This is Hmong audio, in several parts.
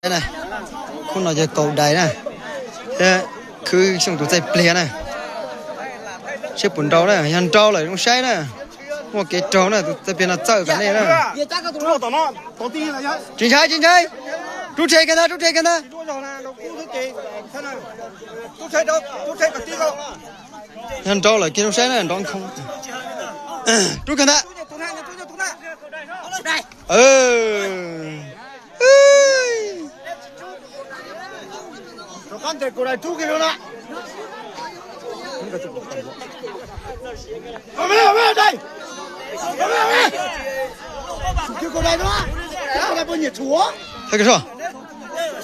Na, khub no yog Kaus Dais na, thiab Khwb Xyooj tus txaij pliag na. Seb puas nrau na, yog nrau lawm zoo saib na. Muaj kev raug na, tus txaij pliag no txawj tom nej na. Tsis ntshai, tsis ntshai. Rub rhe kiag ntag, rub rhe kiag ntag. Yog nrau lawm kiag zoo saib na, nrov nkhoo. Rub kiag ntag.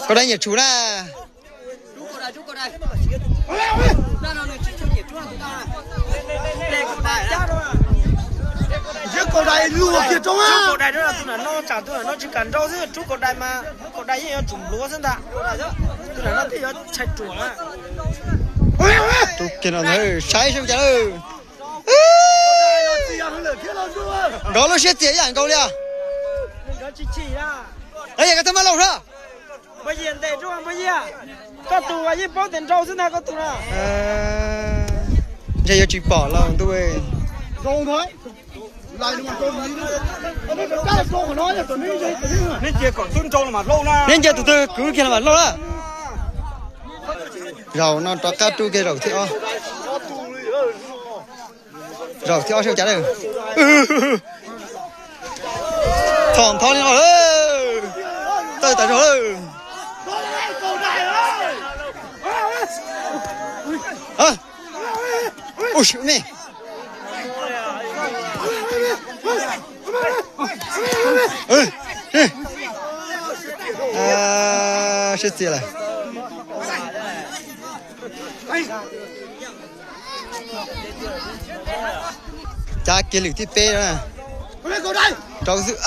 Kaus Dais nyiam tshum na. Kaus Dais luag kiag rau. Kaus Dais no, tus nam no tsam tus nam no tsis kam nrau xwb, rub Kaus Dais mas Kaus Dais yeej yuav tsum npluav xwb ntag. Tus nam no thiaj yuav tshais ruam. Rub kiag no ntag, saib zoo cas lawm. Nrov lub siab txias ib yam nkaus li os. Yog koj twb muab lauj hlo. Koj tus yeej paub tias nrau xwb ntag koj tus na. Ntshe yuav tsis pom los ntuj. Neb cia tus twg kwv kiag los mam lauj na. Zaum no rov qab rub kiag zaum thib ob. Zaum thib ob seb cas lawm. Txhom ntho li no lawm. Txawj tas zog lawm. Ua si me. Siab txias lawm. Cab kiag lwm thib peb na. Rau xwb,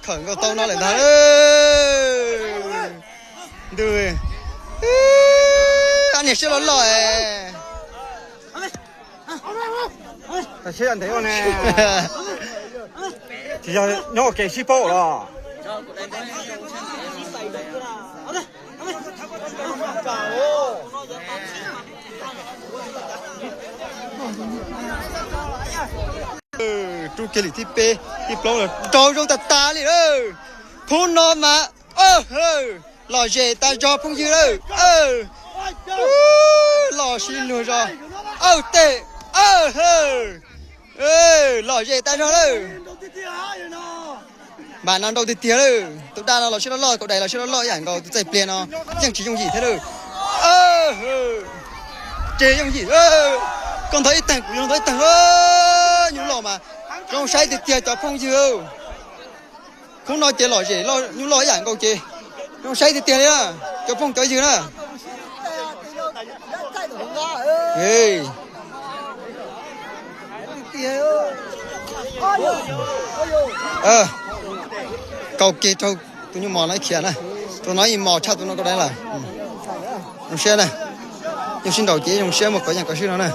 khawm nkaus tau no lawm ntag. Ntuj, ob niag siab loj loj. Tsis yog nyob ua ke sib paub los. Rub kiag lwm thib peb thib plaub los nrau zoo tas tas li lawm. Khub no mas, lom zem tas zog phooj ywg lawm. Lom sib luag zog, tej, lom zem tas zog lawm. Npam no nrau tiag tiag lawm, tus dab no los siab loj loj, Kaus Dais los siab loj loj ib yam nkaus, tus txaij pliag no yeej tsis yooj yim thiab lawm. Ces yooj yim, koj ntho ib teeg kuv yuav ntho ib teeg. Nyuj loj mas zoo saib tiag tiag cov phooj ywg. Khub no ces lom zem nyuj loj ib yam nkaus ces zoo saib tiag tiag li na, cov phooj cov ywg na. Kaus kiag rau tus nyuj mos no ib khiav na, tus no yeej mos tshaj tus no Kaus Dais lawm. Zoo siab na, yeej sib nraus ces zoo siab muaj kov yeej kov swb no na.